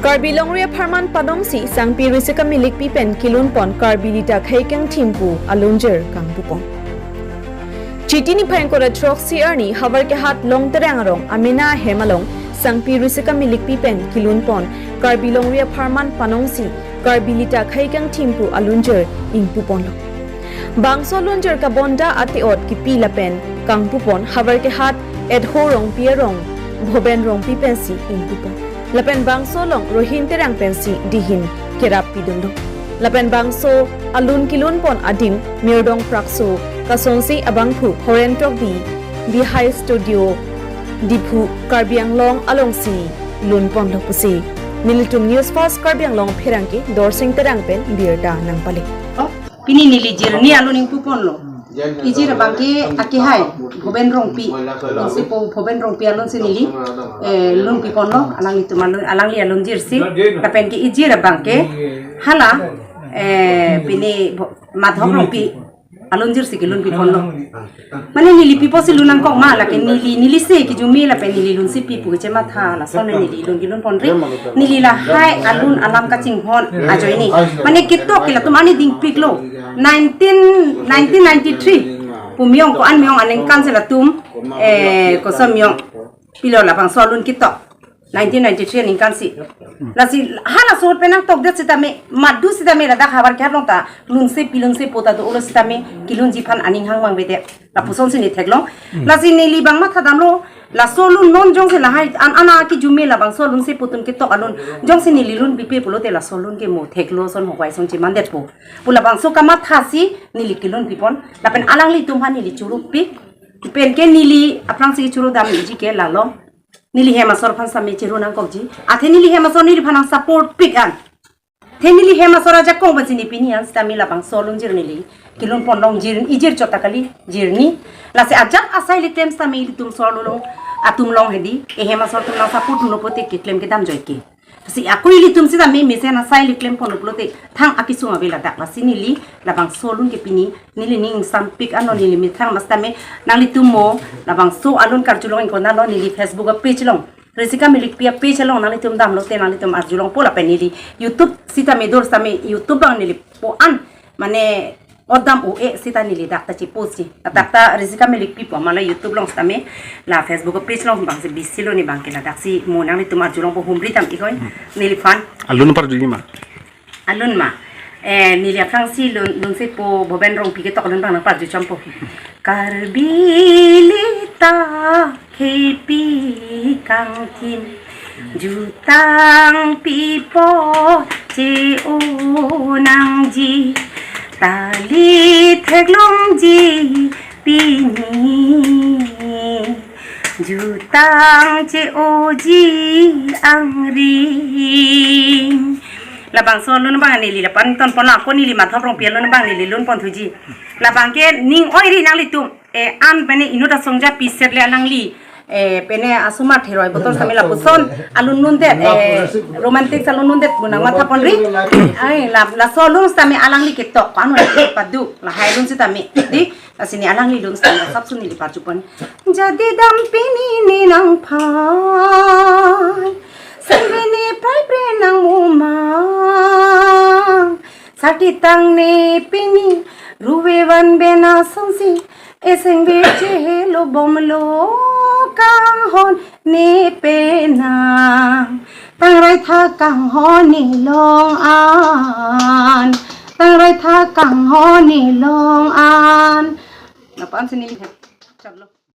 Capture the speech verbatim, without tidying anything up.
Karbi Longri Apharman Panongsi Sangpi Risika Milikpi pen Kilunpon Karbi Lita Khei Kangthim pu Alunjir Kangpupon. Chiti niphai ingkoi ra throk si arni Howraghat Longterang Arong Amena Ahem along Sangpi Risika Milikpi pen Kilunpon Karbi Longri Apharman Panongsi Karbi Lita Khei Kangthim pu Alunjir Ingpuponlo. Bangso Alunjir Kabonda Ate-ot Kipi lapen Kangpupon Howraghat Edho Rongpi Arong Bhoben Rongpi pensi Ingpupon. Lapen bangso along Rohin Terang pensi Dihin Kerap Pidunlo. Lapen bangso Alun Kilunpon Adim Mirdong Prakso Kasonsi Abangphu Horen Tokbi Bihai Studio Diphu Karbi Anglong alongsi Lunponlo pusi nelitum News First Karbi Anglong pherangke Dorsing Terang pen birta nangpale. Pini neli jirni alun ingpuponlo. Ijir abangke akehai Bhoben Rongpi. Lunsepo Bhoben Rongpi alunsi neli, eh, lunpiponlo. Alanglitum alun, alangli alunjirsi. Lapen ke ijir abangke hala, eh, pini Bho-, Madhop Rongpi alunjirsi kelunpiponlo. Mane neli pi apotsi lun nangkok ma, lake neli, neli se kijume lapen neli lunsi pi pu kechematha, lason neli lun kelunponri. Neli lahai alun alam kachinghon ajoine. Mane ketok ke latum ani dingpiklo. Nineteen, nineteen ninety-three pu miyong ko-an miyong aningkan si latum, eh, koson miyong pilo labangso alun ketok. Nineteen ninety-three aningkan si. Lasi hala sot penang tokdet sitame, madu sitame ladak Howraghat along ta lunsepi lunsepo ta dolo sitame kilunji aphan aning hang mangbedet. Lapusonsi neli theklong. Lasi neli bang mathadamlo, laso alun non jongsi lahai an ana kijume labangso alunsepo atum ketok alun jongsi neli lunpipe pulote laso alun ke mo theklo ason hokvai ason chemandetpo pu labangso kamathasi neli kelunpipon. Lapen alanglitum aphan neli churuppi. Penke neli aphrangsi churudamji ke lalo. Neli hem asor aphan sitame chiru nangkokji. Athe neli hem asor neliphan nang support pik an. The neli hem asor ajakong pensi neli pini an sitame labangso alunjir neli kelunpon longjir, ijir chot ta kali, jirni. Lasi ajat asai le klem sitame ilitum so along atum along hedi. E hem asor atum nang support dunlo pulote keklem kedam ajoike. Si ako ilitum sitame mesen asai le klemponlo pulote thang akesung ave ladak. Lasi neli labangso alun ke pini neli ning sampik ano neli methang mas tame nanglitum mo labangso alun karjulong ingkoi nalo neli Facebook a page along, Risika Milikpi a page along nanglitum damlote nanglitum arjulongpo lapen neli YouTube sitame dur sitame YouTube along neli po an mane odam o e sita neli dak ta chipost ji. Dak ta Risika Milikpi pu amala YouTube along sitame la Facebook a page along bangsi bisilo ne bangke ladaksi mo nanglitum arjulongpo humri tam ikoi neliphan. Alun parjuji ma? Alun ma? Eh, neli aphrangsi lun, lunsepo Bhoben Rongpi ketok alun bang nangparju chompo. Karbi Lita Khei Kangthim jutang pipo che-o nangji, tali theklongji pini jutang che-oji angring. Labangso alun bang neli lapu-an tonpon ako neli Madhop Rongpi alun bang neli lunponthuji. Labangke ning oiri nanglitum. Eh, an pene inut asong ja piset le alangli. Eh, pene asomar theroi botol sitame lapuson alun lundet, eh, romantic alun lundet pu nangmathaponri. Ai, la, laso alun sitame alangli ketok, panu padu, lahai alun sitame. Di, lasi ne alangli alun sitame, sap suni neli parjupon. Jadi dam pini ne nangphan, sengve ne prai pre nangmumang. Sartitang ne pini ruve vanve asonsi, esengve chehelo bomlo kanghon ne penang. Tangrai tha kanghon ne long an, tangrai tha kanghon ne long an. Lapu-an sini lihat. Chaplo.